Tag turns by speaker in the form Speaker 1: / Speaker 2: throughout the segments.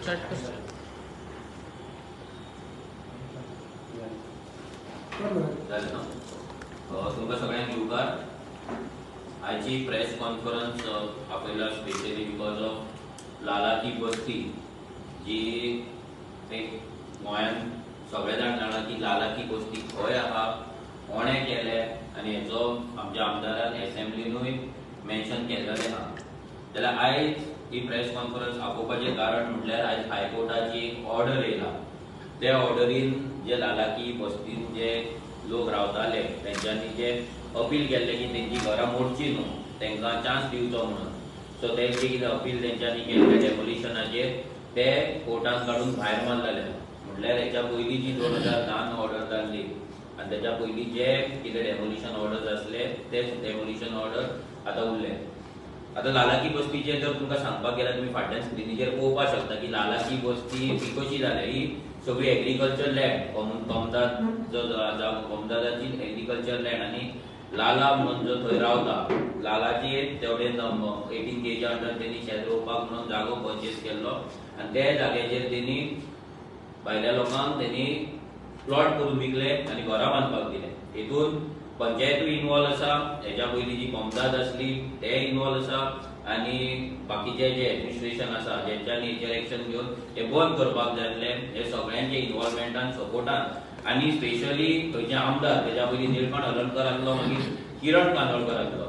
Speaker 1: Start कर.
Speaker 2: जालें ना. तुमकां सगळ्यांक येवकार. आयची प्रेस कॉन्फरन्स आपयला स्पेशली because of लाला की बस्ती, जी एक गोंयांत सगळे जाण जाणा की लाला की बस्ती खंय आहा, कोणें केले आनी हेचो आमच्या आमदारान एसेंब्लीनूय मेन्शन केल्लेलें आहा. जाल्यार आयज ही प्रेस कॉन्फरन्स आपोवपाचें कारण म्हटल्यार आयज हायकोर्टाची एक ऑर्डर येयला. त्या ऑर्डरीन जे लालाकी बस्तीन जे लोक रावताले तेंच्यांनी जे अपील केल्लें की तेंची घरां मोडची न्हू, तेंकां चान्स दिवचो म्हणून, सो ते जे कितें अपील तेंच्यांनी केल्लें डेमोलिशनाचेर ते कोर्टान काडून भायर मारलेले. म्हटल्यार हेच्या पयलीं जी 2010 ऑर्डर जाल्ली आनी तेच्या पयलीं जे कितें डेमोलिशन ऑर्डर्स आसले तेच डेमोलिशन ऑर्डर आतां उरले. आतां लालाकी बस्तीचेर जर तुमकां सांगपाक गेल्यार तुमी फाटल्यान स्क्रिनीचेर पळोवपाक शकता की लालाकी बस्ती ही कशी जाल्या. ही सगळी एग्रीकल्चर लँड, कोमदाद जो कोमदादाची एग्रीकल्चर लँड आनी लाला म्हणून जो थंय रावता लालाचेर तेवटेन 18 केच्या अंडर तेणी शेत रोवपाक म्हणून जागो पर्चेस केल्लो आनी त्या जाग्याचेर तेणी भायल्या लोकांक तेणी प्लॉट करून विकले आनी घरां बांदपाक दिले. हितून पंचायतूय इनवॉल्व आसा, हेच्या पयलीं जी कोमदाद आसली ते इनवॉल्व आसा आनी बाकीचे जे एडमिनिस्ट्रेशन आसा जेंच्यांनी हेचेर एक्शन घेवन हे बंद करपाक जाय आसले, हे सगळ्यांचे इनवॉल्वमेंटान सपोर्टान आनी स्पेशली थंयचे आमदार तेच्या पयलीं निळकंठ हळर्णकर आसलो, मागीर किरण कानोळकर आसलो.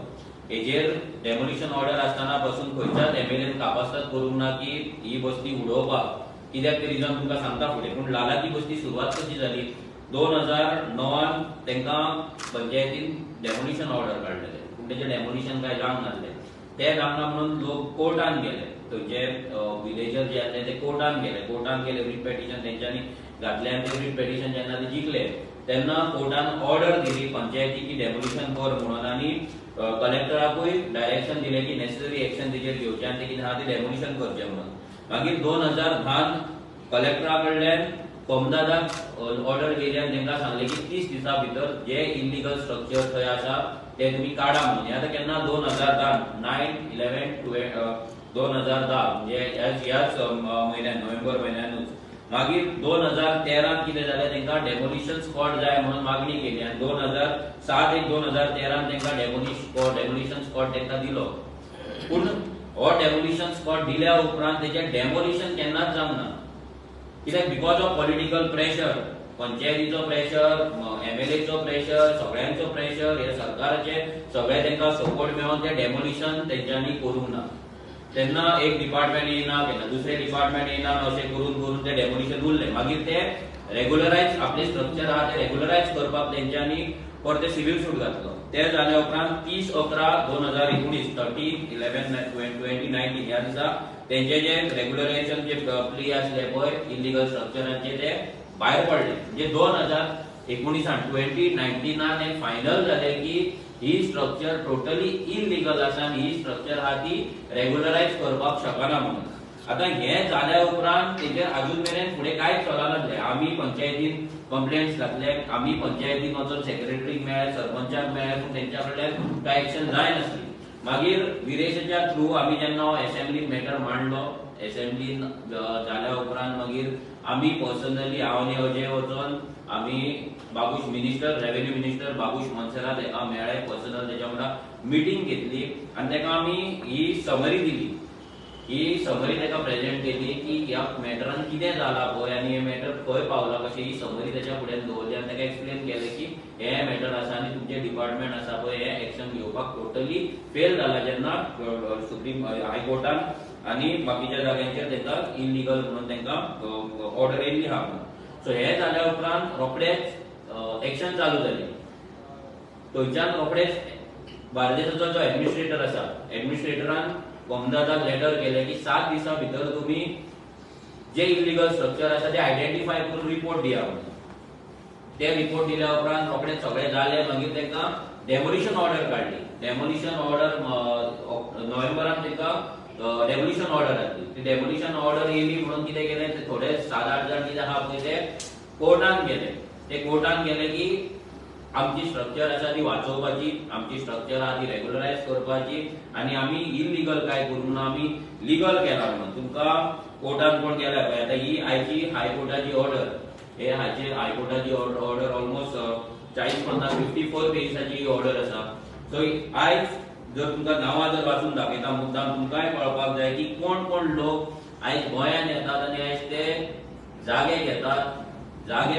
Speaker 2: हेजेर डेमोलिशन ऑर्डर आसतना पासून खंयच्याच एमएलएन कापास्ताद करूंक ना की ही बस्ती उडोवपाक. कित्याक ते रिजन तुमकां सांगता फुडें. पूण लालाकी बस्ती सुरवात कशी जाली? 2009 तांकां पंचायतीन डेमोलिशन ऑर्डर काडलेले, पूण तेजें डेमोलिशन काय जावंक नासलें. ते जावंक ना म्हणून लोक कोर्टान गेले. थंयचे विलेजर जे आसले ते कोर्टान गेले. कोर्टान गेले, रीट पेटिशन तेंच्यांनी घातलें आनी ते रीट पेटिशन जेन्ना ते जिखले तेन्ना कोर्टान ऑर्डर दिली पंचायती की डेमोलिशन कर म्हणून आनी कलेक्टराकूय डायरेक्शन दिलें की नेसेसरी एक्शन तेजेर घेवचें आनी ते कितें आहा ते डेमोलिशन करचें म्हणून. मागीर 2010 कलेक्टरा कडल्यान कोमदादाक ऑर्डर केली आनी तांकां सांगलें की 30 दिसां भितर जे इलिगल स्ट्रक्चर थंय आसा ते तुमी काडा म्हणून. हें आतां केन्ना? 2010, 9/11/2010, म्हणजे ह्याच म्हयन्यान, नोव्हेंबर म्हयन्यानूच. मागीर 2013 कितें जालें, तांकां डेमोलिशन स्क्वॉड जाय म्हणून मागणी केली आनी 2007/1/2013 तांकां डेमोलिशन स्क्वॉड तांकां दिलो. पूण हो डेमोलिशन स्क्वॉड दिल्या उपरांत तेजें डेमोलिशन केन्नाच जावंक ना. कित्याक? Because of political pressure, पंचायतीचो pressure, एमएलएचो pressure, सगळ्यांचो प्रेशर, हे सरकाराचे सगळे तांकां सपोर्ट मेळोन ते डेमोलिशन तेंच्यांनी करूंक ना. तेन्ना एक डिपार्टमेंट येयना, केन्ना दुसरें डिपार्टमेंट येयना, अशें करून करून ते डेमोलिशन उरलें. मागीर ते रेगुलरायज आपले स्ट्रक्चर आहा ते रेगुलरायज करपाक तेंच्यांनी परते सिव्हील सूट घातलो. ते जाल्या उपरांत 30/11/2019, 30/11/2019 ह्या दिसा तेंचे जे रेगुलरायझेशन जे प्ली आसले पळय इलिगल स्ट्रक्चरांचे ते भायर पडले. म्हणजे 2019, 2019 हे फायनल जालें की ही स्ट्रक्चर टोटली इलिगल आसा आनी ही स्ट्रक्चर आहा ती रेगुलरायज करपाक शकना म्हणून. आतां हें जाल्या उपरांत तेजेर अजून मेरेन फुडें कांयच चलनासलें. आमी पंचायतीन कंप्लेंट्स घातले, आमी पंचायतीन वचून सेक्रेटरीक मेळ्ळे, सरपंचाक मेळ्ळे, पूण तेंच्या कडल्यान कांय एक्शन जायनासली. मागीर विरेशाच्या थ्रू आमी जेन्ना एसेंब्लीन मॅटर मांडलो, एसेंब्लीन जाल्या उपरांत मागीर आमी पर्सनली, हांव आनी अजय वचोन आमी Babush minister, revenue minister Babush Monserrate हेका मेळ्ळे, पर्सनल तेच्या वांगडा मिटींग घेतली आनी तेका आमी ही समरी दिली. ही समरी ताका प्रेजेंट केली की ह्या मॅटरान कितें जाला पळय आनी हे मॅटर खंय पावला कशें. ही समरी तेच्या फुड्यान दवरली आनी ताका एक्सप्लेन केलें की हे मॅटर आसा आनी तुमचें डिपार्टमेंट आसा पळय हे एक्शन घेवपाक टोटली फेल जाला, जेन्ना सुप्रीम हायकोर्टान आनी बाकीच्या जाग्यांचेर तांकां इलिगल म्हणून तांकां ऑर्डर येयल्ली आहा म्हणून. सो हे जाल्या उपरांत रोखडेच एक्शन चालू जाली. थंयच्यान रोखडेच बार्देसाचो जो एडमिनिस्ट्रेटर आसा, एडमिनिस्ट्रेटरान कोमदादाक लेटर केलें की 7 दिसां भितर तुमी जे इलिगल स्ट्रक्चर आसा ते आयडेंटिफाय करून रिपोर्ट दिया म्हणून. ते रिपोर्ट दिल्या उपरांत रोखडेच सगळें जालें. मागीर तांकां डेमोलिशन ऑर्डर काडली. डेमोलिशन ऑर्डर नोव्हेंबरान तांकां डेमोलिशन ऑर्डर घातली. ती डेमोलिशन ऑर्डर येयली म्हणून कितें केलें, ते थोडे 7-8 जाण कितें आहा पळय ते कोर्टान गेले. ते कोर्टान गेले की आमची स्ट्रक्चर आसा ती वाचोवपाची, आमची स्ट्रक्चर आहा ती रेगुलरायज करपाची आनी आमी इलिगल काय करूंक ना, आमी लिगल केला म्हणून तुमकां कोर्टान कोण केल्या पळय. आतां ही आयची हायकोर्टाची ऑर्डर, हे हाचे हायकोर्टाची ऑर्डर ऑलमोस्ट 40-50 54 पेजीसाची ही ऑर्डर आसा. सो आयज जर तुमकां नांवां जर वाचून दाखयता, मुद्दाम तुमकांय कळपाक जाय की कोण कोण लोक आयज गोंयांत येतात आनी आयज ते जागे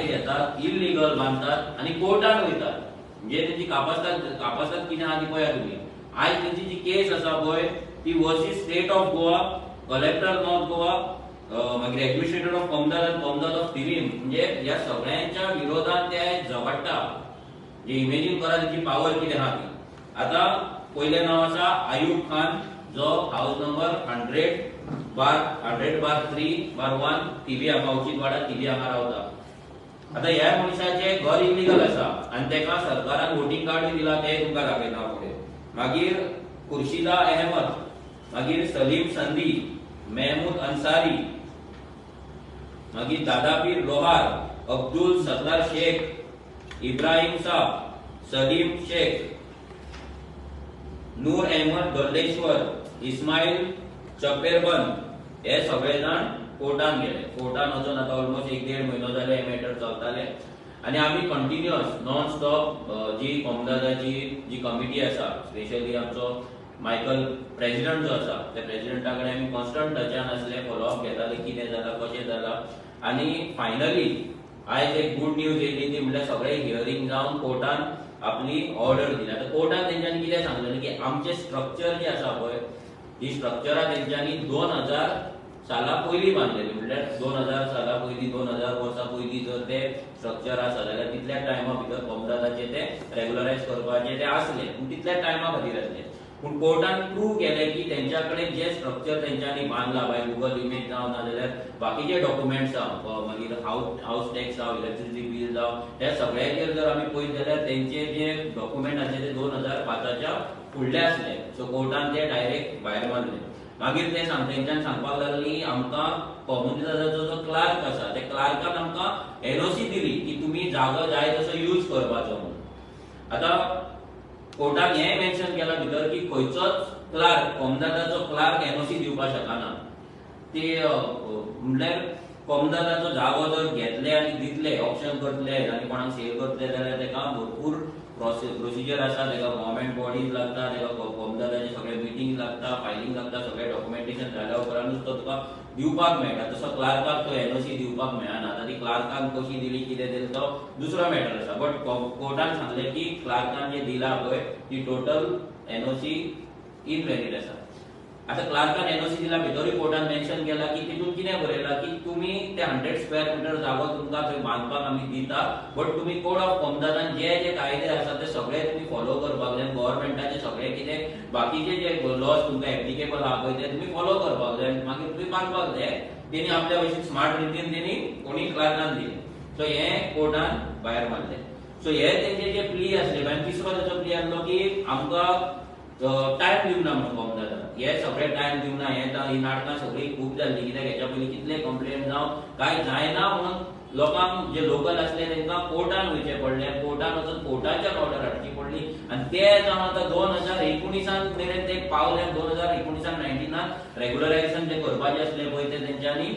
Speaker 2: घेतात, इलिगल बांदतात आनी कोर्टान वयतात. म्हणजे तेंची कापास्ताद कापास्ताद कितें आहा ती पळया तुमी. आयज तेंची जी केस आसा पळय, ती versus State of Goa, Collector North Goa, मागीर एडमिनिस्ट्रेटर ऑफ कोमदाद आनी कोमदाद ऑफ थिवीम. म्हणजे ह्या सगळ्यांच्या विरोधात ते झगडटा. जे इमेजीन करा तेची पावर कितें आहा ती. आतां पयलें नांव आसा आयुब खान, जो house number 100/100/3/1 Thivim हांगा, औचितवाडा थिवी हांगा रावता. आतां ह्या मनशाचें घर इलिगल आसा आनी तेका सरकारान वोटींग कार्डूय दिला, तें तुमकां दाखयता हांव फुडें. मागीर खुर्शिदा अहमद, मागीर सलीम संदी, मेहमूद अन्सारी, मागीर दादापीर लोहार, अब्दुल सत्तार शेख, इब्राहिम साब, सलीम शेख, नूर अहमद डोल्लेश्वर, इस्माईल चपेरबन, हे सगळे जाण कोर्टान गेले. कोर्टान वचून आतां ऑलमोस्ट एक देड म्हयनो जाले हे मॅटर चलताले आनी आमी कंटिन्युअस नॉन स्टॉप जी कोमदादाची जी कमिटी आसा, स्पेशली आमचो मायकल प्रेसिडंट जो आसा, त्या प्रेसिडंटा कडेन आमी कॉन्स्टंट टचान आसले, फॉलोअप घेताले कितें जाला, कशें जाला. आनी फायनली आयज एक गूड न्यूज येयली, ती म्हणल्यार सगळे हियरींग जावन कोर्टान आपली ऑर्डर दिली. आतां कोर्टान तेंच्यांनी कितें सांगलेलें की आमचें स्ट्रक्चर जें आसा पळय, ही स्ट्रक्चरां तेंच्यांनी 2000 साला पयलीं बांदलेली. म्हणल्यार 2000 साला पयलीं, 2000 वर्सां पयलीं जर ते स्ट्रक्चर आसा जाल्यार तितल्या टायमा भितर कोमदादाचे ते रेगुलरायज करपाचे ते आसले, पूण तितल्या टायमा खातीर आसले. पूण कोर्टान प्रूव केलें की तेंच्या कडेन जे स्ट्रक्चर तेंच्यांनी बांदला बाय गुगल इमेज जावं नाजाल्यार बाकीचे डॉक्युमेंट्स जावं, मागीर हावस टॅक्स जावं, इलेक्ट्रिसिटी बील जावं, ह्या सगळ्याचेर जर आमी पळयत जाल्यार तेंचे जे डॉक्युमेंट आसले ते 2005च्या फुडले आसले. सो कोर्टान ते डायरेक्ट भायर मारले. मागीर ते सांग तेंच्यान सांगपाक लागली, आमकां कोमुनिदादाचो जो क्लार्क आसा, त्या क्लार्कान आमकां एनओसी दिली की तुमी जागो जाय तसो यूज करपाचो म्हणून. आतां कोर्टान हें मेन्शन केलां भितर की खंयचोच क्लार्क, कोमदादाचो क्लार्क एनओसी दिवपाक शकना. ते म्हणल्यार कोमदादाचो जागो जर घेतले आनी दितले, ऑक्शन करतले आनी कोणाक सेल करतले जाल्यार तेका भरपूर प्रोसिजर आसा. तेका गव्हर्मेंट बॉडीज लागता, तेका कोमदादाचे सगळे मिटींग लागता, फायलींग लागता, सगळे डॉक्युमेंटेशन जाल्या उपरांतूच तो तुका दिवपाक मेळटा. तसो क्लार्काक तो एनओसी दिवपाक मेळना. आतां ती क्लार्कान कशी दिली, कितें दिलें, तो दुसरो मॅटर आसा. बट कोर्टान सांगलें की क्लार्कान जे दिला पळय ती टोटल एनओसी इनव्हॅलिड आसा. आतां क्लार्कान एनओसी दिला, भितरूय कोर्टान मेन्शन केला की तितून कितें बरयलां की तुमी ते 100 स्क्वेअर मिटर जागो तुमकां थंय बांदपाक आमी दिता, बट तुमी कोड ऑफ कोमदादान जे जे कायदे आसा ते सगळे तुमी फॉलो करपाक जाय, गव्हर्मेंटाचे सगळे कितें बाकीचे जे लॉज तुमकां एप्लिकेबल आहा पळय ते तुमी फॉलो करपाक जाय आनी मागीर तुमी बांदपाक जाय. तेणी आपल्या भशेन स्मार्ट रितीन तेणी कोणी क्लार्कान दिलें. सो हें कोर्टान भायर मारलें. सो हे तेंचे जे प्ली आसले. मागीर तिसरो तेचो प्ली आसलो की आमकां टायम दिवंक ना म्हणून कोमदादान. हे सगळे टायम दिवंक ना, हे ही नाटकां सगळीं खूब जाल्ली, कित्याक हेच्या पयलीं कितले कंप्लेन जावं काय जायना म्हणून लोकांक जे लोकल आसले तांकां कोर्टान वयचें पडलें. कोर्टान वचून कोर्टाच्यान ऑर्डर हाडची पडली आनी ते जावन आतां 2019 मेरेन ते पावले. 2019 19नान रेगुलरायझेशन जे करपाचें आसलें पळय ते तेंच्यांनी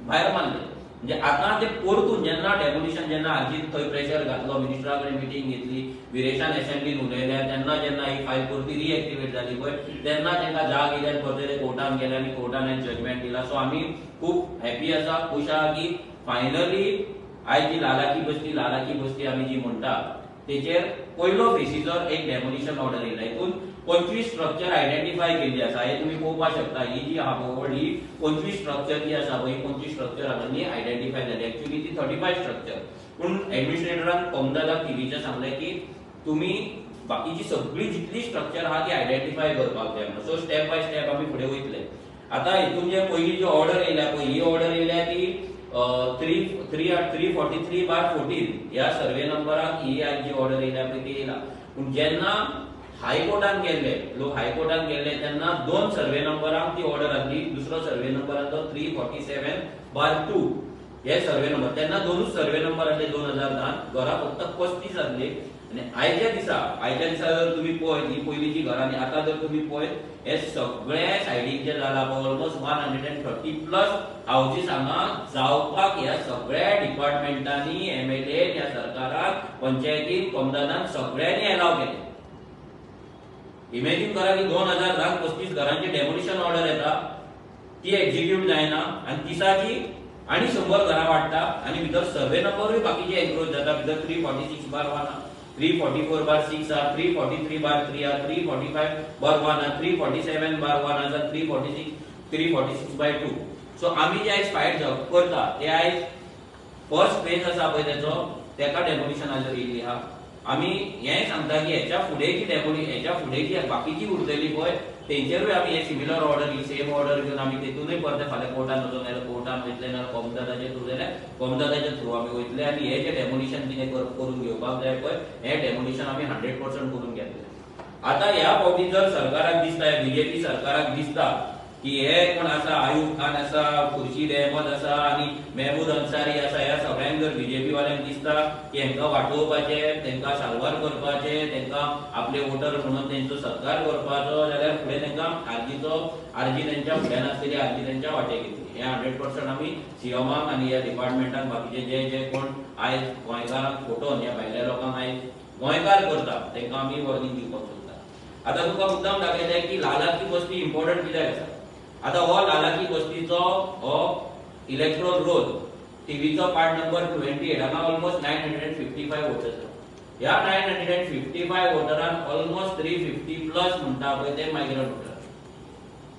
Speaker 2: भायर मारले. म्हणजे आतां ते परतून जेन्ना डेमोलिशन, जेन्ना आरजीन थंय प्रेशर घातलो, मिनिस्टरा कडेन मिटींग घेतली, विरेशान असेंब्लीन उलयल्या, तेन्ना जेन्ना ही फायल परती रिएक्टिवेट जाली पळय, तेन्ना तांकां जाग येयली आनी परते ते कोर्टान गेले आनी कोर्टान जजमेंट दिला. सो आमी खूब हॅपी आसा, खूश आहा की फायनली आयज जी लालाकी बस्ती, लालाकी बस्ती आमी जी म्हणटा तेचेर पयलो फेसीचो एक डेमोलिशन ऑर्डर येयला. हितून 25 स्ट्रक्चर आयडेंटिफाय केल्ली आसा, हे तुमी पळोवपाक शकता. ही जी आहा पळय, ही 25 स्ट्रक्चर जी आसा पळय, ही 25 स्ट्रक्चर हांगांनी आयडेंटिफाय जाली. एक्चुअली ती 35 स्ट्रक्चर, पूण एडमिनिस्ट्रेटरान कोमदादाक थिवीच्या सांगलें की तुमी बाकीची सगळी जितली स्ट्रक्चर आहा ती आयडेंटिफाय करपाक जाय म्हणून. सो स्टेप बाय स्टेप आमी फुडें वयतले. आतां हितून जे पयली जी ऑर्डर येयल्या पळय, ही ऑर्डर येयल्या ती three three 343/14 ह्या सर्वे नंबराक ही आयज जी ऑर्डर येयल्या पळय ती येयला. पूण जेन्ना हायकोर्टान गेल्ले लोक, हायकोर्टान गेल्ले तेन्ना दोन सर्वे नंबराक ती ऑर्डर आसली. दुसरो सर्वे नंबर आसलो 347/2 हे सर्वे नंबर. तेन्ना दोनूच सर्वे नंबर आसले. 2010 घरां फक्त 35 आसली. आनी आयच्या दिसा जर तुमी पळयत, ही पयलींची घरां आनी आतां जर तुमी पळयत, हे सगळे सायडीक जे जाला पळय, almost 130 plus houses हांगा जावपाक ह्या सगळ्या डिपार्टमेंटांनी, एमएलए, ह्या सरकारान, पंचायतीन, कोमदादान, सगळ्यांनी एलाव केले. इमॅजीन करा की 2010 35 घरांची डेमोलिशन ऑर्डर येता, ती एक्झिक्यूट जायना आनी 30ची आनी 100 घरां वाडटा आनी भितर सर्वे नंबरूय बाकीचे एन्क्रोच जाता. भितर 346/1, 344/6 आहा, 343/3 आहा, 345/1 आहा, 347/1 आसा, 346, 346/2. सो आमी जे आयज फायट करता ते आयज फर्स्ट फेज आसा पळय तेचो, तेका डेमोलिशना येयली आहा. आमी हें सांगता की हेच्या फुडें जी हेच्या फुडें जी बाकीची उरतली पळय, तेंचेरूय आमी हे सिमिलर ऑर्डर, ही सेम ऑर्डर घेवन आमी तेतूनय परते फाल्यां कोर्टान वचोन, नाजाल्यार कोर्टान वयतले, नाजाल्यार कोमदादाचे थ्रू जाल्यार कोमदादाच्या थ्रू आमी वयतले आनी हे जे डेमोलिशन कितें करून घेवपाक जाय पळय, हें डेमोलिशन आमी 100% करून घेतले. आतां ह्या फावटी जर सरकाराक दिसता, बीजेपी सरकाराक दिसता की हे कोण आसा, आयुब खान आसा, खुर्शीद अहमद आसा आनी मेहमूद अन्सारी आसा, ह्या सगळ्यांक जर बीजेपी वाल्यांक दिसता की हांकां वाटोवपाचे, तांकां साल्वार करपाचे, तांकां आपले वोटर म्हणून तेंचो सत्कार करपाचो, जाल्यार फुडें तांकां आरजीचो आरजी तेंच्या फुड्यान आसतली, आरजी तेंच्या वाटेक येतली. हे 100% आमी सीएमाक आनी ह्या डिपार्टमेंटाक, बाकीचे जे जे कोण आयज गोंयकारांक फटोवन ह्या भायल्या लोकांक आयज गोंयकार करता, तांकां आमी वॉर्निंग दिवपाक सोदता. आतां तुका मुद्दाम दाखयलें की लालाकी बस्ती इम्पॉर्टंट कित्याक आसा. आतां हो लालाकी बस्तीचो हो इलेक्ट्रोल रोल, टीव्हीचो पार्ट नंबर 28. हांगा ऑलमोस्ट 955 वोटर्स आसा. ह्या 955 वोटरान ऑलमोस्ट 350 प्लस म्हणटा पळय ते मायग्रंट वोटर.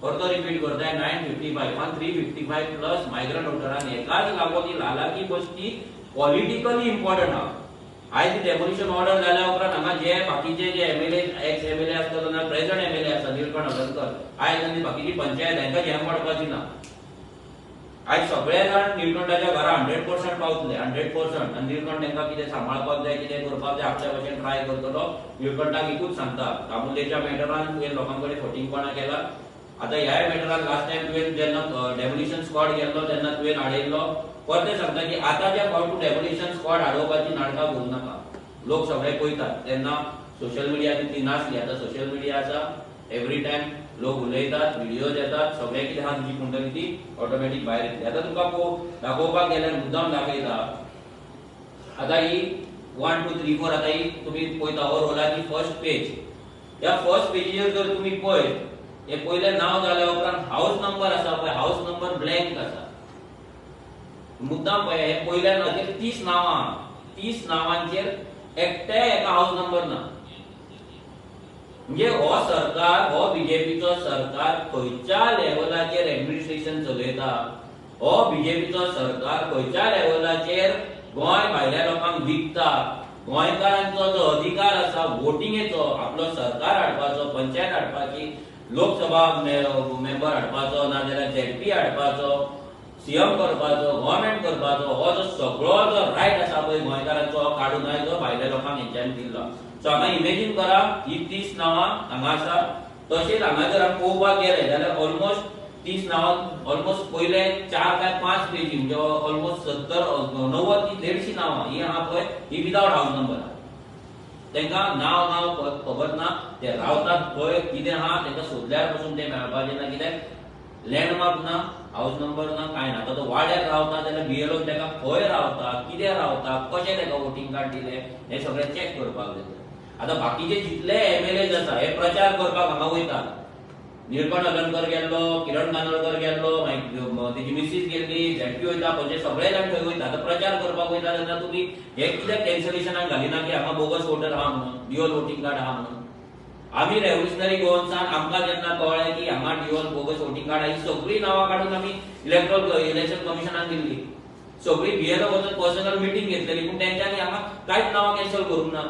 Speaker 2: परतो रिपीट करताय, 955, 355 plus migrant वोटरान. हेकाच लागून ही लालाकी बस्ती पॉलिटिकली इम्पॉर्टंट आहा. आयज डेमोलिशन ऑर्डर जाल्या उपरांत हांगा जे बाकीचे जे एमएलए, एक्स एमएलए आसतलो ना, प्रेझंट एमएलए आसा निलकंठ हळदणकर आयज आनी बाकीची पंचायत, हांकां झेम पडपाची ना. आयज सगळे जाण निलकंठाच्या घरा 100% पावतले, 100%. आनी निलकंठ तांकां कितें सांबाळपाक जाय, कितें करपाक जाय, आपल्या भशेन ट्राय करतलो. निलकंठाक एकूच सांगता, दाबोलेच्या मॅटरान तुवें लोकां कडेन फटींगपणां केला. आतां ह्याय मॅटरान लास्ट टायम तुवें जेन्ना डेमोलिशन स्क्वॉड गेल्लो तेन्ना तुवें हाडयल्लो. परतें सांगता की आतांच्या फावट तूं डेमोलिशन स्क्वॉड हाडोवपाची नाटकां करूं नाका. लोक सगळे पळयतात. तेन्ना सोशल मिडिया तितली नासली, आतां सोशल मिडिया आसा. एवरी टायम लोक उलयतात, व्हिडियोज येतात, सगळे कितें आहा तुजी कुंडली ती ऑटोमॅटीक भायर येतली. आतां तुका दाखोवपाक गेल्यार मुद्दाम दाखयता. आतां ही 1, 2, 3, 4, आतां ही तुमी पळयता हो रोलाची फर्स्ट पेज. ह्या फर्स्ट पेजीचेर जर तुमी पळयत, हे पयलें नांव जाल्या उपरांत हाऊस नंबर आसा पळय, हाऊस नंबर ब्लँक आसा. मुद्दाम पळय, हे पयल्या नांवाचेर 30 नांवां, 30 नांवांचेर एकट्या एका हाऊस नंबर ना. म्हणजे हो सरकार, हो बीजेपीचो सरकार खंयच्या लेवलाचेर एडमिनिस्ट्रेशन चलयता, हो बीजेपीचो सरकार खंयच्या लेवलाचेर गोंय भायल्या लोकांक विकता, गोंयकारांचो जो अधिकार आसा वोटिंगेचो, आपलो सरकार हाडपाचो, पंचायत हाडपाची, लोकसभा मेंबर हाडपाचो, नाजाल्यार झेडपी हाडपाचो, सीएम करपाचो, गव्हर्मेंट करपाचो, हो जो सगळो जो रायट आसा पळय गोंयकारांचो, हो काडून आयज जो भायल्या लोकांक हेंच्यांनी दिल्लो. सो हांगा इमेजीन करा, ही 30 नांवां हांगा आसा. तशेंच हांगा जर आमी पळोवपाक गेले जाल्यार ऑलमोस्ट 30 नांवां, ऑलमोस्ट पयले चार काय पांच पेजी, म्हणजे ऑलमोस्ट 70, 90 ती 150 नांवां ही आहा पळय, ही विदावट हाऊस नंबर आहा. तांकां नांव नांव खबर ना, ते रावतात खंय, कितें आहा, तांकां सोदल्यार पसून ते मेळपाचें ना. कित्याक लँडमार्क ना, हाऊस नंबर ना, कांय ना. आतां तो वाड्यार रावता जाल्यार बीएलओन ताका खंय रावता, कितें रावता, कशें ताका वोटींग कार्ड दिलें, हें सगळें चॅक करपाक जाय. आतां बाकीचे जितले एमएलए आसा, हे प्रचार करपाक हांगा वयतात. निळकंठ हळदणकर गेल्लो, किरण कानोळकर गेल्लो, मागीर तेजी मिसीस गेल्ली, झेडपी वयता, म्हणजे सगळे जाण थंय वयता. आतां प्रचार करपाक वयता तेन्ना तुमी हे कित्याक कॅन्सलेशनाक घालिना की हांगा बोगस वोटर आहा म्हणून, ड्युअल वोटींग कार्ड आहा म्हणून? आमी रेव्होल्युशनरी गोवन्सान आमकां जेन्ना कळ्ळें की हांगा ड्युअल बोगस वोटींग कार्ड, ही सगळीं नांवां काडून आमी इलेक्शन कमिशनाक दिल्ली. सगळी बीएलओ वचून पर्सनल मिटींग घेतलेली, पूण तेंच्यांनी हांगा कांयच नांवां कॅन्सल करूंक ना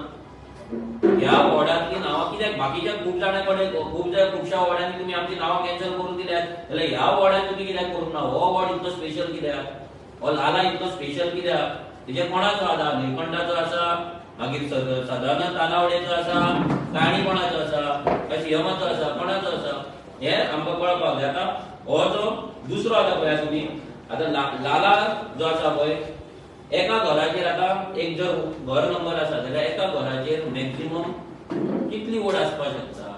Speaker 2: ह्या वॉर्डांतली नांवां. कित्याक बाकीच्या खूब जाणां कडेन, खूब खुबश्या वॉर्डांनी तुमी आमची नांवां कॅन्सल करून दिल्यात, जाल्यार ह्या वॉर्डान तुमी कित्याक करूंक ना? हो वॉर्ड इतलो स्पेशल कित्याक? हो लाला इतलो स्पेशल कित्याक? तेजेर कोणाचो आसा? निळकंठाचो आसा, मागीर सदानंद तानावडेचो आसा, काय आनी कोणाचो आसा, काय सीएमाचो आसा, कोणाचो आसा, हें आमकां कळपाक जाय. आतां हो जो दुसरो आतां पळया तुमी, आतां लाला जो आसा पळय, एका घराचेर आतां एक जर घर नंबर आसा जाल्यार एका घराचेर मॅक्झिमम कितली वोट आसपाक शकता?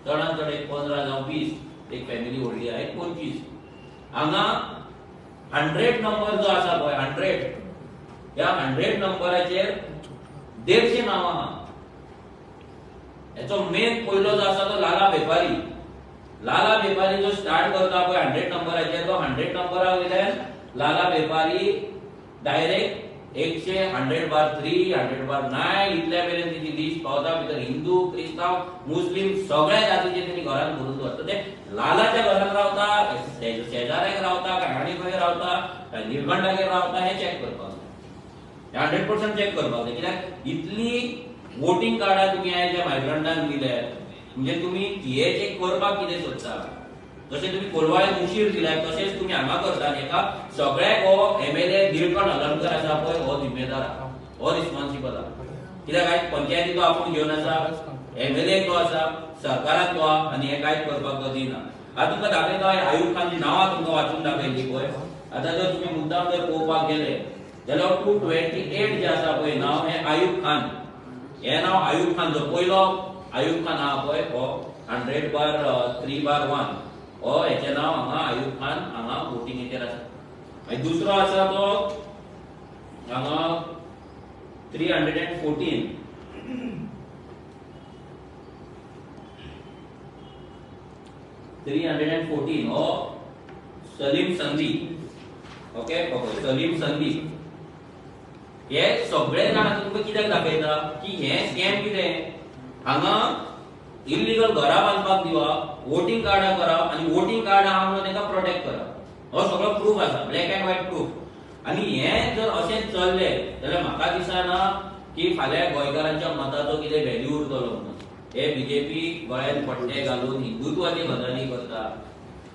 Speaker 2: चडान चड एक 15 जावं 20, एक फॅमिली व्हडली आहा एक 25. हांगा 100 नंबर जो आसा पळय, 100, ह्या 100 नंबराचेर 150 नांवां आहा. हेचो मेन पयलो जो आसा तो लाला वेपारी. लाला वेपारी जो स्टार्ट करता पळय 100 नंबराचेर, तो 100 नंबरा वयल्यान लाला वेपारी डायरेक्ट 100 100/3 100/9 इतल्या मेरेन तेची लिस्ट पावता. भितर हिंदू, क्रिस्तांव, मुस्लीम सगळ्या जातीचे तेणी घरान भरून दवरता. ते लालाच्या घरान रावता, शेजाऱ्याक रावता, काय आनी खंय रावता, काय निलकंठागेर रावता, हें चॅक करपाक जाय. 100% चॅक करपाक जाय. कित्याक इतली वोटींग कार्डां तुमी आयज ज्या मायग्रंटांक दिले, म्हणजे तुमी हे चॅक करपाक कितें सोदता? जशें तुमी कोलवाळे मुशीर दिल्या तशेंच तुमी हांगा करता. हेका सगळ्याक हो MLA Nilkanth Halarnkar आसा पळय, हो जिम्मेदार आहा, हो रिस्पॉन्सिबल आहा. कित्याक आयज पंचायती तो आपूण घेवन आसा, MLA तो आसा, सरकारान तो आहा, आनी हें कांयच करपाक तो दिना. आतां तुमकां दाखयता आयुब खानची नांवां तुमकां वाचून दाखयली पळय. आतां जर तुमी मुद्दाम जर पळोवपाक गेले जाल्यार 228 जे आसा पळय नांव, हें आयुब खान. हें नांव आयुब खान, जो पयलो आयुब खान आहा पळय, हो 100/3/1 हो हेचें नांव हांगा आयुब खान हांगा वोटिंगेचेर आसा. मागीर दुसरो आसा तो हांगा 314, 314 हो सलीम संदी. ओके, सलीम संदी. हे सगळे जाण आतां तुमकां कित्याक दाखयता की हे स्कॅम कितें, हांगा इल्लिगल घरां बांदपाक दिवप, वोटींग कार्डां करप आनी वोटींग कार्ड आहा म्हणून तांकां प्रोटेक्ट करप. हो सगळो प्रूफ आसा, ब्लॅक अँड व्हायट प्रूफ. आनी हें जर अशें चल्लें जाल्यार म्हाका दिसना की फाल्यां गोंयकारांच्या मताचो कितें व्हॅल्यू उरतलो म्हणून. हे बीजेपी गळ्यान पट्टे घालून हिंदुत्वाची गजाली करता,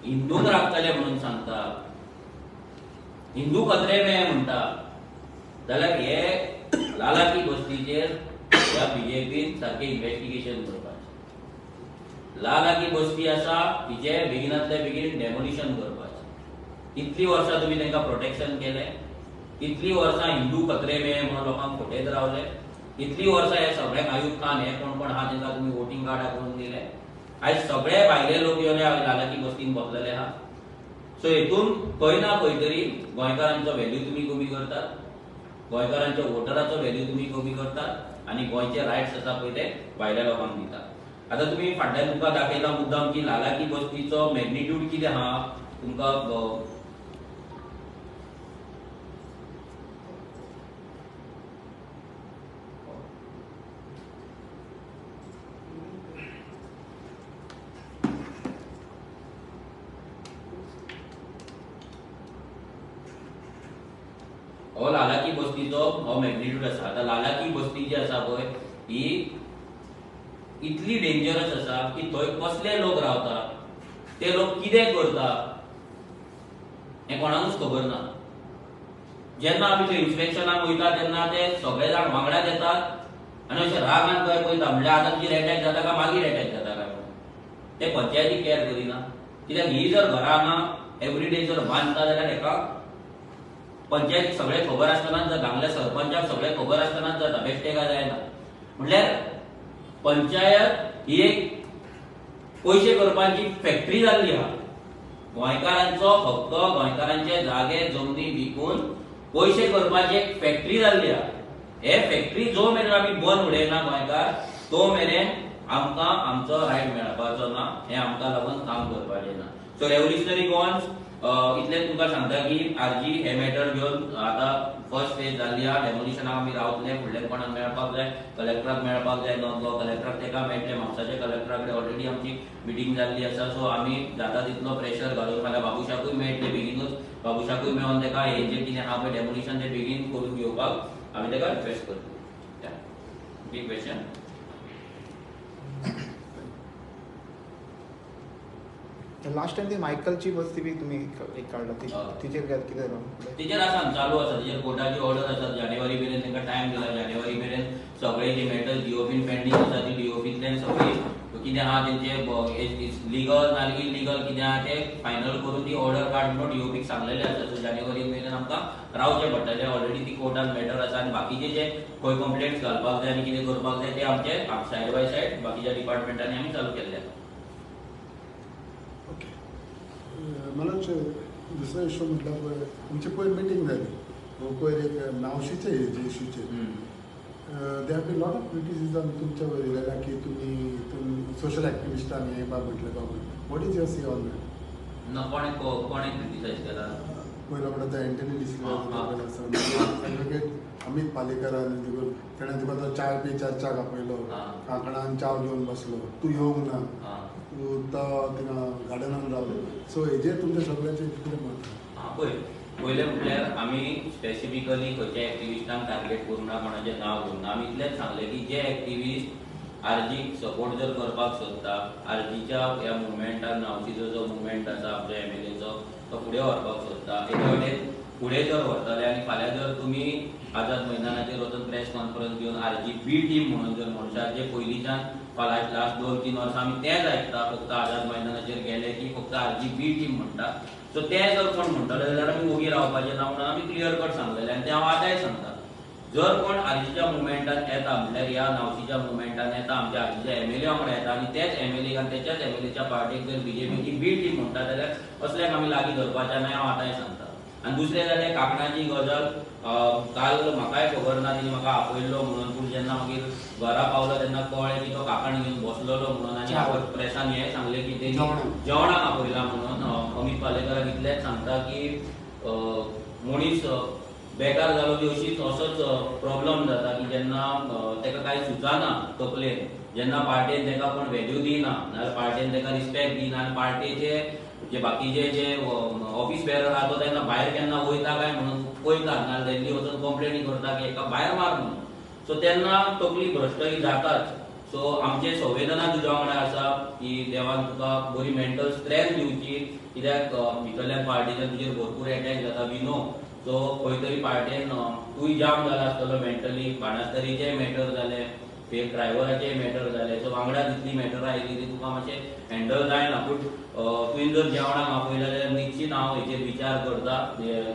Speaker 2: हिंदूंक राखतले म्हणून सांगता, हिंदू खतरे में म्हणटा, जाल्यार हे लालाकी बस्तीचेर ह्या बीजेपीन सारकें इन्व्हेस्टिगेशन करपाचें. लालाकी बस्ती आसा तिचे बेगिनातले बेगीन डेमोलिशन करपाचें. इतलीं वर्सां तुमी तांकां प्रोटेक्शन केलें, इतलीं वर्सां हिंदू खतरे में म्हणून लोकांक फटयत रावले, इतलीं वर्सां हे सगळ्यांक आयुब खान हे कोण कोण आहा तांकां तुमी वोटींग कार्डां करून दिले. आयज सगळे भायले लोक येवन लालाकी बस्तीन बसलेले आहा. सो हेतून खंय ना खंय तरी गोंयकारांचो व्हॅल्यू तुमी कमी करतात, गोंयकारांच्या वोटराचो व्हॅल्यू तुमी कमी करतात आनी गोंयचे रायट्स आसा पळय ते भायल्या लोकांक दितात. आतां तुमी फाटल्यान तुमकां दाखयला मुद्दाम की लालाकी बस्तीचो मॅग्निट्यूड कितें आहा तुमकां. हो लालाकी बस्तीचो हो मॅग्निट्यूड आसा. आतां लालाकी बस्ती जी आसा पळय ही इतली डेंजरस आसा की थंय कसले लोक रावता, ते लोक कितें करता हें कोणाकूच खबर ना. जेन्ना आमी थंय इन्स्पेक्शनाक वयता तेन्ना ते सगळे जाण वांगडाच येतात आनी अशे रागान खंय पळयता, म्हणल्यार आतां तुजेर एटॅक जाता काय मागीर एटॅक जाता काय म्हणून. ते पंचायती कॅर करिना. कित्याक ही जर घरां हांगा एवरीडे जर बांदता जाल्यार हेका पंचायत सगळें खबर आसतनाच जाता, हांगल्या सरपंचाक सगळें खबर आसतनाच जाता, बेश्टें काय जायना. म्हणल्यार पंचायत ही एक पयशे करपाची फॅक्टरी जाल्ली आहा. गोंयकारांचो हक्क, गोंयकारांचे जागे जमनी विकून पयशे करपाची एक फॅक्टरी जाल्ली आहा. हे फॅक्टरी जो मेरेन आमी बंद उडयना गोंयकार, तो मेरेन आमकां आमचो रायट मेळपाचो ना. हें आमकां लागून काम करपाचें ना. सो रेव्होल्युशनरी गोवन्स इतलें तुमकां सांगता की आरजी हे मॅटर घेवन आतां फर्स्ट फेज जाल्ली आहा. डेमोलिशनाक आमी रावतले, फुडल्यान कोणाक मेळपाक जाय, कलेक्टराक मेळपाक जाय, नॉर्थ गोवा कलेक्टराक तेका मेळटले. म्हापसाच्या कलेक्टरा कडेन ऑलरेडी आमची मिटींग जाल्ली आसा. सो आमी जाता तितलो प्रेशर घालून फाल्यां बाबुशाकूय मेळटले बेगीनूच, बाबुशाकूय मेळोन तेका हे जे कितें आहा पळय डेमोलिशन ते बेगीन करून घेवपाक आमी तेका रिक्वेस्ट करतले. Big question.
Speaker 1: Last time ती मायकलची बस्ती बी तुमी एक काडला, तिचेर कितें जालां?
Speaker 2: तेजेर आसा, चालू आसा. तेजेर कोर्टाची ऑर्डर आसा. जानेवारी मेरेन तांकां टायम दिला. जानेवारी मेरेन सगळे जे मॅटर्स डीओपीन पेंडींग आसा ती डीओपींतल्यान सगळी कितें आहा तेंचे लिगल नाजाल्यार इलिगल कितें आहा तें फायनल करून ती ऑर्डर काड म्हणून डीओपीक सांगलेलें आसा. सो जानेवारी मेरेन आमकां रावचें पडटलें. ऑलरेडी ती कोर्टान मॅटर आसा आनी बाकीचे जे खंय कंप्लेंट्स घालपाक जाय आनी कितें करपाक जाय ते आमचे सायड बाय सायड बाकीच्या डिपार्टमेंटांनी आमी चालू केल्ले आसा.
Speaker 3: ओके मनोज, दुसरो इशू म्हटल्यार पळय तुमची पयर मिटींग जाली पयर एक नावशीचे हेजे इशूचेर. There have been lot of criticism तुमच्या वयर येयलेल्या की तुमी हितून सोशल एक्टिविस्टान हे बा म्हटलें बा what is your say on that?
Speaker 2: ना, कोणें कोणें क्रिटिसायज केला?
Speaker 3: पयलो म्हणटा तो एंटनी डिसिल्वा आसा, एडवोकेट अमीत पालेकरान देखून तेणें तुका तो चाय पे चर्चाक आपयलो, कांकणान चाव घेवन बसलो, तूं येवंक ना, तूं तो थिंगा गार्डनान रावलो. सो हेजेर तुमच्या सगळ्याचें कितें मत?
Speaker 2: आं, पळय, पयलें म्हटल्यार आमी स्पेसिफिकली खंयच्या एक्टिविस्टांक टार्गेट करूंक ना, कोणाचें नांव घेवंक ना. आमी इतलेंच सांगलें की जे एक्टिविस्ट आरजीक सपोर्ट जर करपाक सोदता, आरजीच्या ह्या मुवमेंटान नावशीचो जो मुवमेंट आसा आमच्या एमएलएचो तो फुडें व्हरपाक सोदता, एके वटेन फुडें जर व्हरतले आनी फाल्यां जर तुमी आझाद मैदानाचेर वचून प्रेस कॉन्फरन्स घेवन आरजी बी टीम म्हणून जर म्हणशात, जे पयलींच्यान फाल्यां लास्ट 2-3 वर्सां आमी तेंच आयकता, फक्त आझाद मैदानाचेर गेले की फक्त आरजी बी टीम म्हणटा. सो ते जर कोण म्हणटले जाल्यार आमी ओगी रावपाचें ना म्हणून आमी क्लियर कट सांगलेलें आनी तें हांव आतांय सांगता. जर कोण आरजीच्या मुवमेंटान येता म्हणल्यार ह्या नावशीच्या मुवमेंटान येता, आमच्या आरजीच्या एमएलए वांगडा येता आनी तेच एमएलए आनी तेच्याच एमएलएच्या पार्टीक जर बीजेपीची बी टीम म्हणटा जाल्यार असल्याक आमी लागीं धरपाचें ना, हांव आतांय सांगता. आनी दुसरें जालें कांकणाची गजाल, काल म्हाकाय खबर ना तिणी म्हाका आपयल्लो म्हणून, पूण जेन्ना मागीर घरा पावलो तेन्ना कळ्ळें की तो कांकण घेवन बसलेलो म्हणून. आनी हांवें प्रेसान हें सांगलें की तेणी जेवणाक आपयला म्हणून. अमीत पालेकराक इतलेंच सांगता की मनीस बेकार जालो की अशीच असोच प्रॉब्लम जाता की जेन्ना ताका कांय सुचना तकलेन, जेन्ना पार्टेन ताका कोण व्हॅल्यू दिना नाजाल्यार पार्टेन ताका रिस्पेक्ट दिना आनी पार्टेचे जे बाकीचे जे ऑफिस बेरर आहा तो तेन्ना भायर केन्ना वयता काय म्हणून पळयता, नाजाल्यार दिल्ली वचून कंप्लेनी करता की हेका भायर मार म्हणून. सो तेन्ना तकली भ्रश्ट ही जाताच. सो आमचे संवेदना तुज्या वांगडा आसा की देवान तुका बरी मेंटल स्ट्रेंथ दिवची, कित्याक भितरल्यान पार्टीच्यान तुजेर भरपूर एटॅक जाता, we know. सो खंय तरी पार्टेन तूंय जाम जाला आसतलो मेंटली, बाणास्तरीचेय मॅटर जालें, फेक ड्रायव्हराचेय मॅटर जालें. सो वांगडा जितली मॅटरां आयली ती तुका मातशें हँडल जायना. पूण तुवें जर जेवणाक आपयलें जाल्यार निश्चीत हांव हेचेर विचार करता,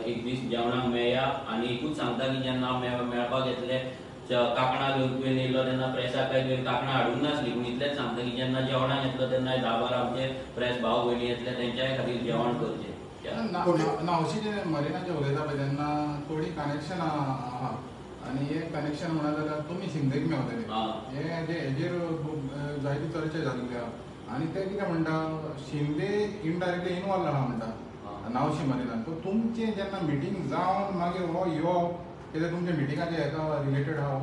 Speaker 2: एक दीस जेवणाक मेळया. आनी एकूच सांगता की जेन्ना हांव मेळपाक येतलें कांकणां घेवन तुवें येयलो तेन्ना प्रेसाक काय तुवें कांकणां हाडूंक नासली, पूण इतलेंच सांगता की जेन्ना जेवणाक येतलो तेन्ना 10-12 आमचे प्रेस भाव भयणी येतले, तेंच्याय खातीर जेवण करचें.
Speaker 4: नावशीचे मरिनाचे उलयता पळय तेन्ना थोडी कनेक्शन आहा आनी हे कनेक्शन म्हणत जाल्यार तुमी शिंदेक मेवतले, हे जे हेजेर जायती चर्चा जाल्ली आहा. आनी ते कितें म्हणटा, शिंदे इनडायरेक्टली इनवॉल्व आहा म्हणटा नावशी मरिनान. सो तुमचें जेन्ना मिटींग जावन मागीर हो येवप कितें तुमच्या मिटिंगाचे हेका रिलेटेड आहा?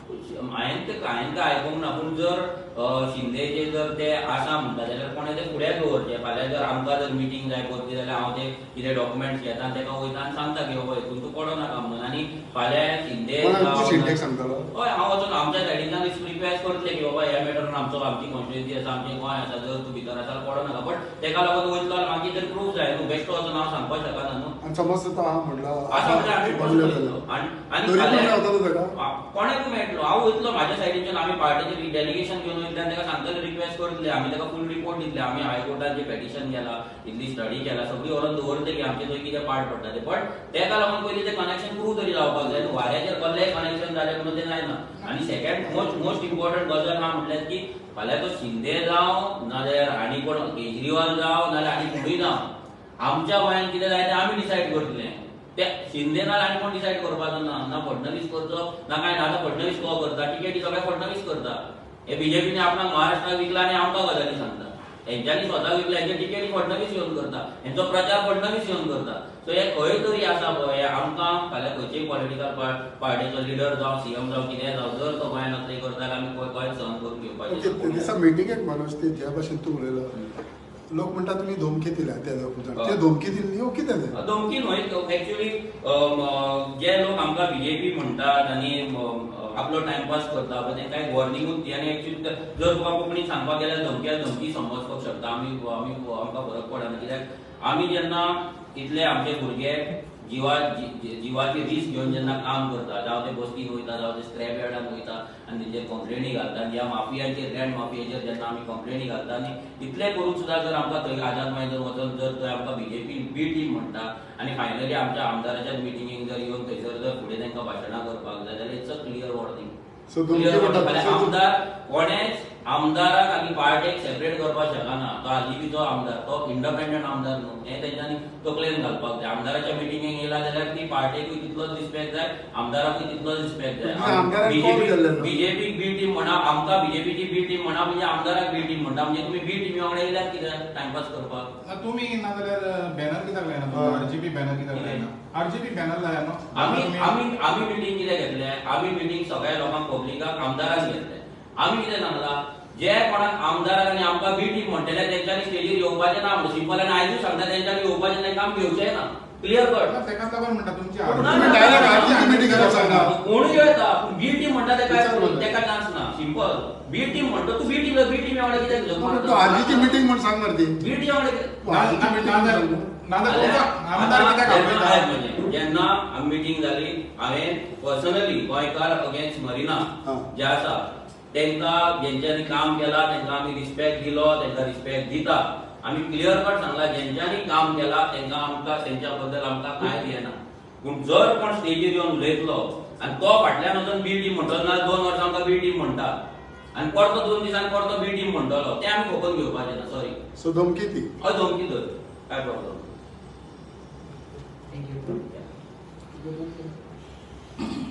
Speaker 2: हांवें तें आयकूंक ना, पूण जर शिंदेचे जर ते आसा म्हणटा जाल्यार कोणें तें फुडें दवरचें. फाल्यां जर आमकां जर मिटींग जाय परती जाल्यार हांव ते कितें डॉक्युमेंट्स घेता आनी ताका वयता आनी सांगता की बाबा हितून तूं पडो नाका म्हणून. आनी फाल्यां शिंदे
Speaker 3: शिंदेक सांगतलो,
Speaker 2: हय हांव वचून आमच्या सायडींतल्यान रिक्वेस्ट करतलें की बाबा ह्या मॅटरान आमचो आमची कॉन्स्टिट्युएन्सी आसा, आमचें गोंय आसा, जर तूं भितर आसा पडो नाका. बट ताका लागून वयतलो जाल्यार मागीर तर प्रूफ जाय न्हू, बेश्टो वचून हांव सांगपाक शकना न्हू.
Speaker 3: आनी समज तो आहा म्हणला
Speaker 2: आसा म्हणल्यार 100% कोणेकूय मेळटलो, हांव वयतलो म्हाज्या सायडीच्यान. आमी पार्टीचे डेलिगेशन घेवन वयतले आनी ताका सांगतले, रिक्वेस्ट करतले, आमी ताका फूल रिपोर्ट दितले, आमी हायकोर्टान जे पेटिशन केला, इतली स्टडी केला, सगळी व्हरोन दवरतले की आमचे थंय कितें पार्ट पडटा ते. बट ताका लागून पयलीं तें कनेक्शन प्रूव तरी जावपाक जाय न्हू, वाऱ्याचेर कसलेंय कनेक्शन जालें म्हणून तें जायना. आनी सेकंड मोस्ट इम्पॉर्टंट गजाल आहा म्हटल्यार की फाल्यां तो शिंदे जावं नाजाल्यार आनी कोण केजरीवाल जावं नाजाल्यार आनी कोणूय जावं, आमच्या गोंयांत कितें जाय तें आमी डिसायड करतले. ते शिंदे नाल्यार आनी कोण डिसायड करपाचो ना, ना फडणवीस करचो ना कांय ना. आतां फडणवीस को करता टिकेटी सगळे फडणवीस करता. हे बीजेपीने आपणाक महाराष्ट्राक विकला आनी आमकां गजाली सांगता. हेंच्यांनी स्वता विकला, हेंचे टिकेटी फडणवीस येवन करता, हेंचो प्रचार फडणवीस येवन करता. सो हे खंय तरी आसा पळय, आमकां फाल्यां खंयचेय पॉलिटिकल पार्टीचो लिडर जावं, सीएम जावं, कितेंय जावं, जर तो गोंयांत असलें करता जाल्यार आमी गोंय सहन करून घेवपाचें.
Speaker 3: ते दिसा मिटिंगेक मनोज ते ज्या भाशेन तूं उलयलो, लोक म्हणटा तुमी धमकी दिल्या त्या लोकांक, ते धमकी दिली न्ही कितें तें?
Speaker 2: धमकी न्हय, एक्चुअली जे लोक आमकां बीजेपी म्हणटात आनी आपलो टायमपास करता पळय तेंकां एक वॉर्निंगूच दी. आनी एक्चुअली जर तुका कोंकणी सांगपाक गेल्यार धमकी धमकी समजपाक शकता आमी, आमकां फरक पडना. कित्याक आमी जेन्ना इतले आमचे भुरगे जिवाची रिस्क घेवन जेन्ना काम करता, जावं ते बस्तीन वयता, जावं ते स्क्रॅप यार्डान वयता आनी तेंचेर कंप्लेनी घालता आनी ह्या माफियांचेर, लँड माफियाचेर जेन्ना आमी कंप्लेनी घालता आनी इतलें करून सुद्दां जर आमकां थंय आझाद मैदान वचून जर थंय आमकां बीजेपी बी टीम म्हणटा आनी फायनली आमच्या आमदाराच्या मिटिंगेक जर येवन थंयसर जर फुडें तांकां भाशणां करपाक जाय जाल्यार it's a clear warning.
Speaker 3: So धमकी म्हणटा.
Speaker 2: आमदार कोणेच आमदाराक आनी पार्टेक सेपरेट करपाक शकना. तो आरजीपीचो आमदार, तो इंडिपेंडंट आमदार न्हू, हें तेंच्यांनी तकलेन घालपाक जाय. आमदाराच्या मिटिंगेक येयला जाल्यार ती पार्टेकूय तितलोच रिस्पेक्ट जाय, आमदाराकूय तितलोच रिस्पेक्ट
Speaker 3: तुमच्या
Speaker 2: जाय.
Speaker 3: आमदाराक call केल्लें न्हू?
Speaker 2: बीजेपीक बी टीम म्हणा, आमकां बीजेपीची बी टीम म्हणा, म्हणजे आमदाराक बी टीम म्हणटा, म्हणजे तुमी बी टिमी वांगडा येयल्यात कित्याक टायमपास करपाक?
Speaker 4: तुमी नाजाल्यार बॅनर कित्याक लायना?
Speaker 3: हय.
Speaker 4: आरजीपी बॅनर कित्याक लायना? आरजीपी बॅनर लाया न्हू.
Speaker 2: आमी आमी आमी मिटींग कितें घेतले? आमी मिटींग सगळ्या लोकांक, पब्लिकाक, आमदाराक घेतले. आमी कितें सांगला, जे कोणाक आमदाराक आनी आमकां बी टीम म्हणटले तेंच्यांनी स्टेजीर येवपाचें ना म्हणून सिंपल. आनी आयजूय सांगता, तेंच्यांनी येवपाचें, तांकां आमी घेवचें ना, क्लियर कट.
Speaker 4: तेकाच लागून म्हणटा तुमची
Speaker 3: तुम्ही डायरेक्ट आरजीपी मिटींग घेवपाक सांगना.
Speaker 2: कोणूय येता, बी टीम म्हणटा तेका
Speaker 3: विचार बदल.
Speaker 2: तेका चान्स ना. सिंपल, बी टीम म्हणटा तूं, बी टीम वांगडा कित्याक
Speaker 3: तू आरजीची मिटींग म्हण सांग मरे ती.
Speaker 2: बी टीम वांगडा कित्याक?
Speaker 3: तू आरजीची मिटींग म्हण सांग.
Speaker 4: नाजाल्यार तुमचो आमदार कित्याक आपयता?
Speaker 2: म्हणजे जेन्ना आमी मिटींग जाली, हांवें पर्सनली गोंयकार अगेन्स्ट मरिना जे आसा तेंकां, जेंच्यांनी काम केलां तेंकां आमी रिस्पेक्ट दिलो, तेंकां रिस्पेक्ट दिता. आमी क्लियर कट सांगला, जेंच्यांनी काम केलां तेंकां आमकां तेंच्या बद्दल आमकां कांय दियना. पूण जर कोण स्टेजीर येवन उलयतलो आनी तो फाटल्यान वचून बी टीम म्हणटलो ना, 2 वर्सां आमकां बी टीम म्हणटा आनी परतो 2 दिसांनी परतो बी टीम म्हणटलो, तें आमी खपोवन घेवपाचें ना, सॉरी.
Speaker 3: सो धमकी ती.
Speaker 2: हय, धमकी तर काय problem.
Speaker 1: Thank you.